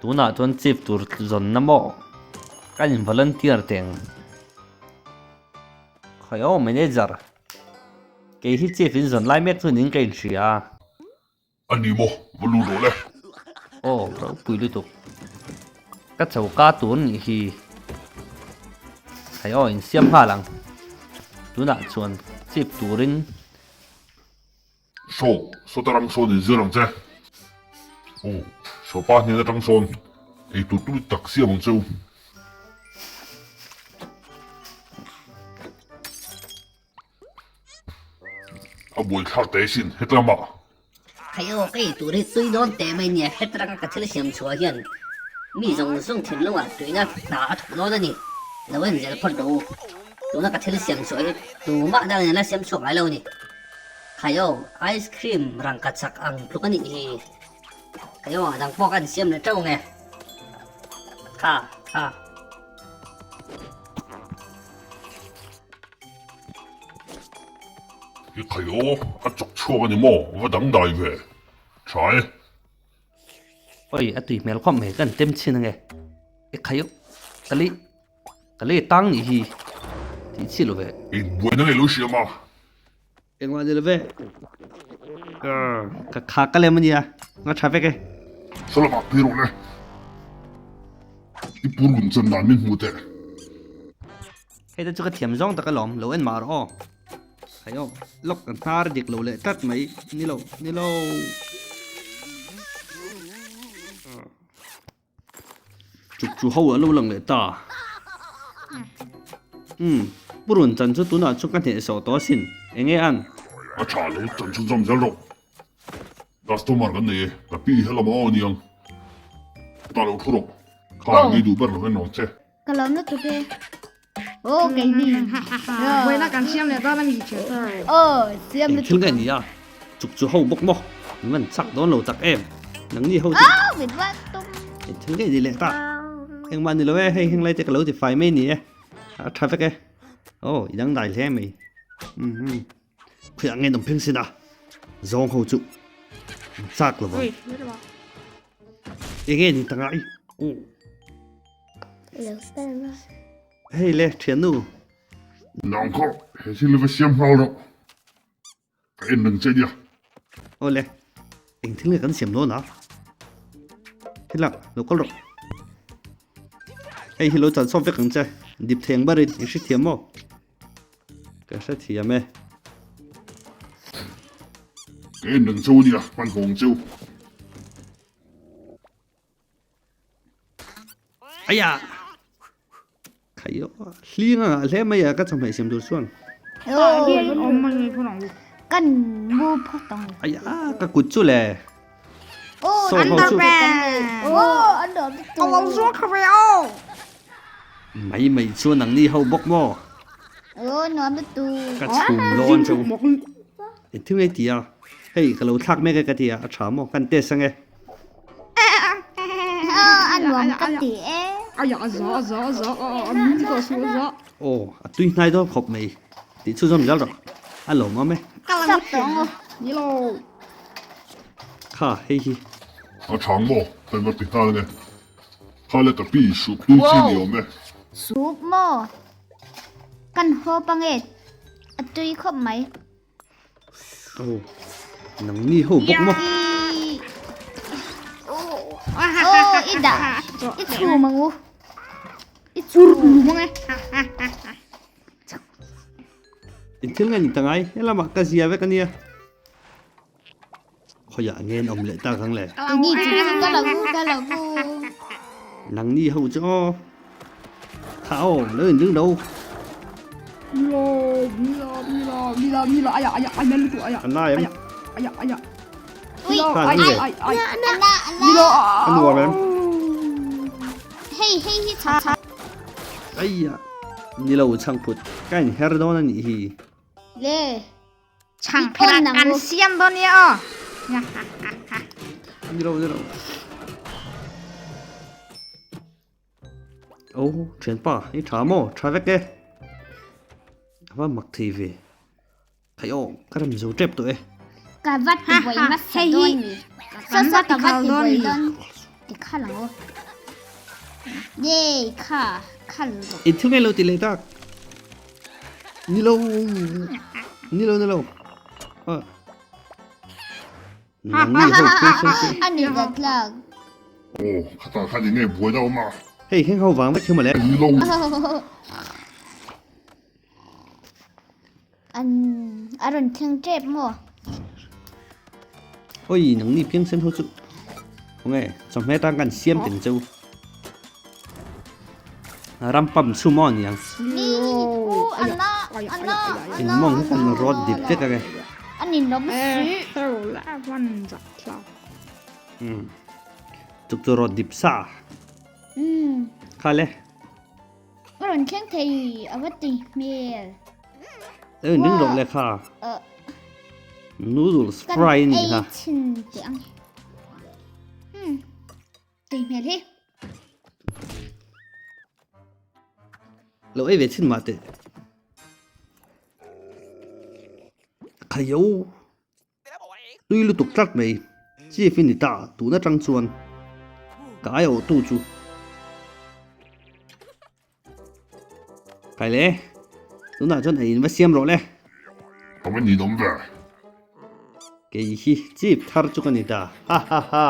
Tunah chuan chief tur zawnna maw? Ka in volunteer teng. Khawi aw manager. Kei hi chief in zawn lai mek chu niin ka inhria a. A ni maw? Va lut rawh le. Aw ropui lutuk. Ka choka tur nih hi. Khawi aw insiam nghal ang. Tunah chuan chief turin. Saw, sawta rang sawn in zir ang che. Aw, sawpa hnen atang sawn ei tur tui tak siam ang che u. A buaithlak teh sin hetlama. Khai aw, ka ei tur hi tui dawn teh mai nia, hetlanga ka thil siam chhuah hian mi zawng zawng thinlungah tuina hna a thawk dawn a ni. Lo en zel phawt rawh u. Tuna ka thil siam chhuah hi tumah dangin an la siam chhuak ngai lo a ni. Khai aw, ice cream rangka chak ang tluk a nih hi. Khai aw, a dang pawh ka insiam leh teuh ang e. Kha, kha. I khai aw, a chawk chhuak a ni maw? Va dangdai ve. Tha e. Oi, a tui hmel khawp mai, kan tem chhin ange. I khai aw, ka lei, ka lei tang nih hi. Tih chhi lo ve. Inbuaina ngei lo hriam a. Engmah ni lo ve. Ka kha ka lem a nia, nga tha vek e. Salamah phei rawh le. I purun chan dan min hmu teh. Hei te chu ka thiam zawng tak alawm, lo en mah rawh aw. Hei aw, lawk ka hnar dik lo leh tlat mai, ni lo, ni lo. Chuk chu ho a lo lang leh ta. Umm, purun chan chu tunah chu ka hnehsawh tawh asin, enge an? A tha lo, chan chu zawm zel rawh. Customer kan nei e, ka pi helam a aw aniang. Ta lo thu rawh, kha ngei duh ber lo en ang che. Ka lawm lutuk e. Aw keini. Buaina kan siam leh dawn a mi che. Aw siam lutuk. Engthil nge ni a? Chuk chu ho bawk maw? Min van chak dawn lo tak em? Nangni ho chu. Aw min van tum. Engthil nge ni leh ta? Engmah ni lo e, hei heng lai te ka lo ti fai mai ni e. A tha vek e. Aw i dangdai hle mai. Umm. Khuiah nge nawm pheng sin a? Zawng ho chu an chak lo vang. Enge ni ta ngai? Hei le thiannu. Nang kha he thil va siam nghal rawh. Ka en reng che nia. Aw le, eng thil nge kan siam dawn a? Hela lo kal rawh. Hei hi lo chan sawm vek ang che. Dip theng barin i hrethiam maw? Ka hrethiam e. Ka en reng cheu ania, hmanhmawh ang cheu. Aya! Khai aw, hling a ngah hle mai a ka chawhmeh siam tur chuan. Kan mu phawt ang. Aya, ka kut chu le. Oh, Saw ho chu. Oh, an dawm Ka lo zuar kha ve aw. Mai mai chu nangni ho bawk maw? Oh, nuam lutuk. Ka chhum dawn chu. Engthil nge ti a? Hei, ka lo thlak mek e ka ti a, a tha maw? Kan test ange. Oh, a nuam ka ti e. Aya, a za, a za, a za, a min ti tawh suh, a za. Oh, a tui hnai dawn khawp mai. Tih chu zawm zel rawh. A lawmawm e. Ka lo tawng aw. Ni lo. Kha, hei hi. A chhang maw? Kan va ti nghal nge. Kha le ka pi, sup tui chi ni awm e. Sup maw? Kan haw pange, a tui khawp mai. Oh, nangni ho bawk maw? Oh, i dah, i chhum ang u. I chhum mang e. In thil nge ni ta ngai, helamah ka zia vek a nia. Khawiah nge an awm leh tak ang le? Ni chu chu ka lo vu ka lo vu. Nangni ho chu aw. Kha aw lo in ring lo. Milo milo milo milo milo aya aya aya lutu aya. An lai em? Aya aya. Ui Kha an ve. Ai ai. Ana ana. Milo. A nuam em? Hei hei hi chha chha. Aia nilo chhangphut ka in her dawn a nih hi. Le. Chhang phel an siam dawn nia aw. Nilo nilo. Oh, thianpa, i tha maw? Tha vek e. Ava mak thei ve. Khai aw, ka rem zo tep tawh e. Ka va ti buai hmasa dawn ni. Sa sa ka va ti buai dawn. Ti khal ang aw. Yay kha khal rawh. I thil ngei lo ti leh tak. Ni lo. Ni lo ni lo. Nang ni ho thil sen chu. A ni zat tlak. Aw khatah khan enge buai na awm a. Hei heng ho vang vek hi mawle. Ni lo. An a rawn thleng tep maw? Oi nang ni piang sen ho chu. Khawnge chawhmeh tan kan siam teng cheu. Ram pam chu maw niang. Ni u anna anna In mawng hi kan rawt dip vek ange. A ni nawm si. Chuk chu rawt dip sa. Kha le. A rawn thleng thei a va tui hmel. Eng ning rawh le kha. Noodles fry ni kha. Kan ei chhin teh ang. Hmm. Tui hmel hi. Lo ei ve chhin mah teh. Khayo. Tui lutuk tlat mai. Chief i ni ta tun atang chuan ka aiawhtu chu Kai le tunah chuan ei in va siam rawh le. Ka va ninawm ve. Kei hi chief thar chu ka ni ta ha ha ha.